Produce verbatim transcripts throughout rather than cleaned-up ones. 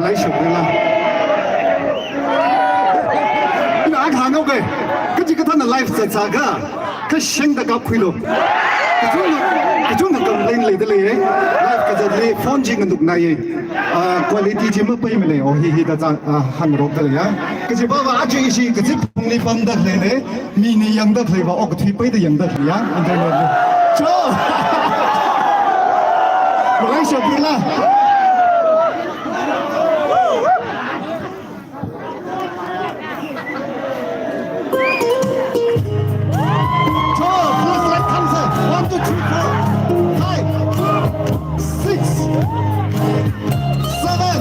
Lai shokla. Ina ak hānghaoke. Kachikathāna live zatsākha, kashengda kapkhuilu. Kachungna, kachungna complain leidalei. Live kazatli phone chi nganuknāya. Ah, quality chi mapaimana. Oh, hi hi da zang, ah, hāngrokdalei ya. Kajiva va aja ishi kazip phungli pamdalei ne. Mina yangdalei va, okathui peida yangdalei ya, internet li. Cho! Malai shapurla. Cho, please, like, come, sir. One, two, three, four, five, six, seven.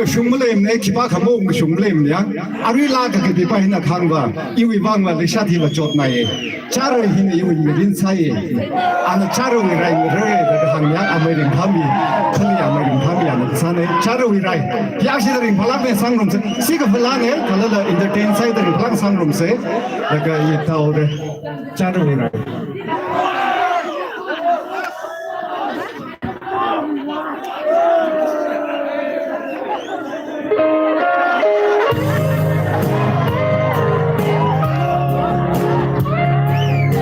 kashung maleimana, khipākha maungkashung maleimana ya. Aruila kakapipā hina kahāngva, iwui vangva leishat hiva chotnaiya. Chara hina iwui mirin sāya. Ana charawui rai ngarai da kahāngna, amei ringphāmi, khali amei ringphāmi ana kasāna. Charawui rai. Hi ashida ringphālākna, sāngarumsa. Sikaphālāna, kala la entertain sāda ringphālāk, sāngarumsa. Laga i taore. Charawui rai.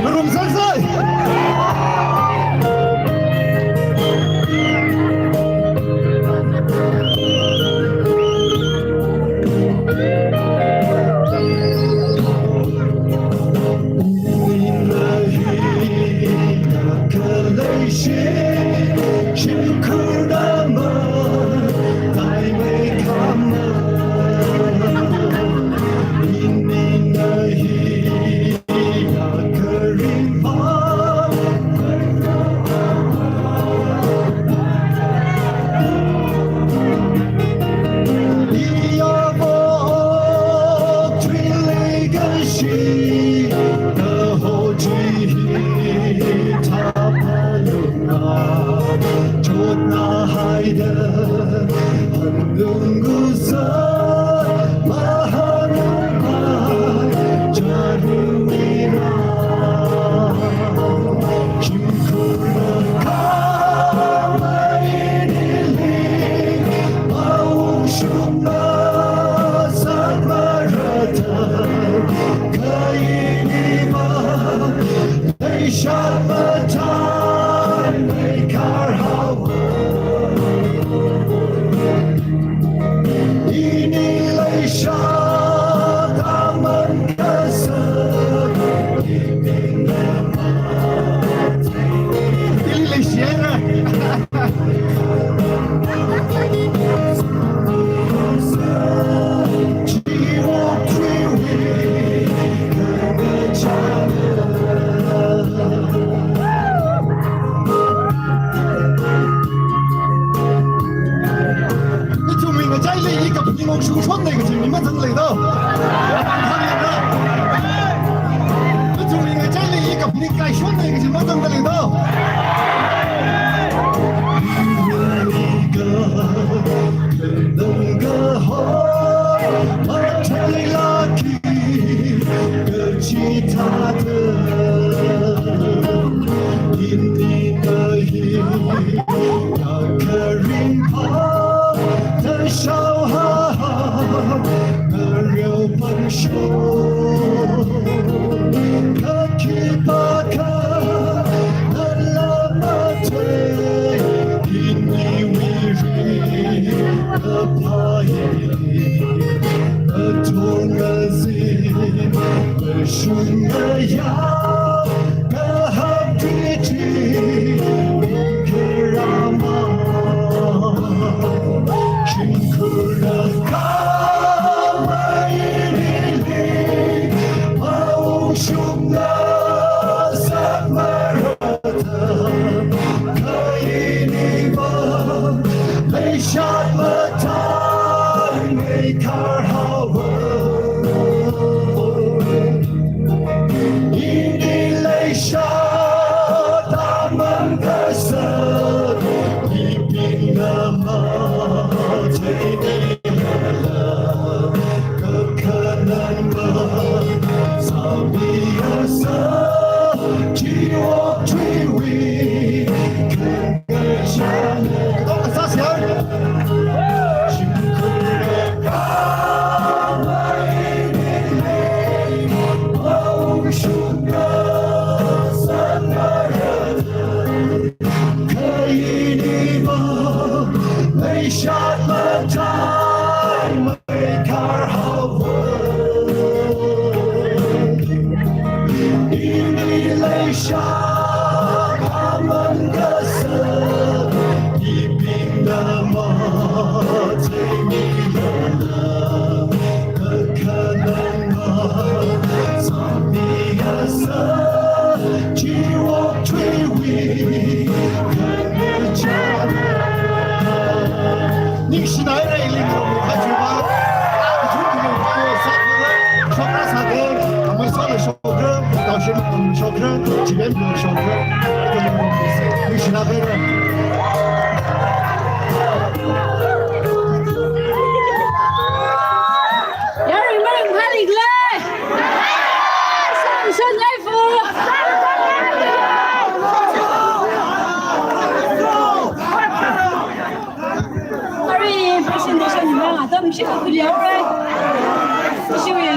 Ngarumsa sai. Ithumwui ngachaili i kaphaning ungshungshonna kaji mi mazangla do. Ithumwui ngachaili i kaphaning kaishonna kaji mazangla do. Yaruimaring phalikle. Samson laifu. Sorry, presentation ba atam shi kuliaure. Shiwi.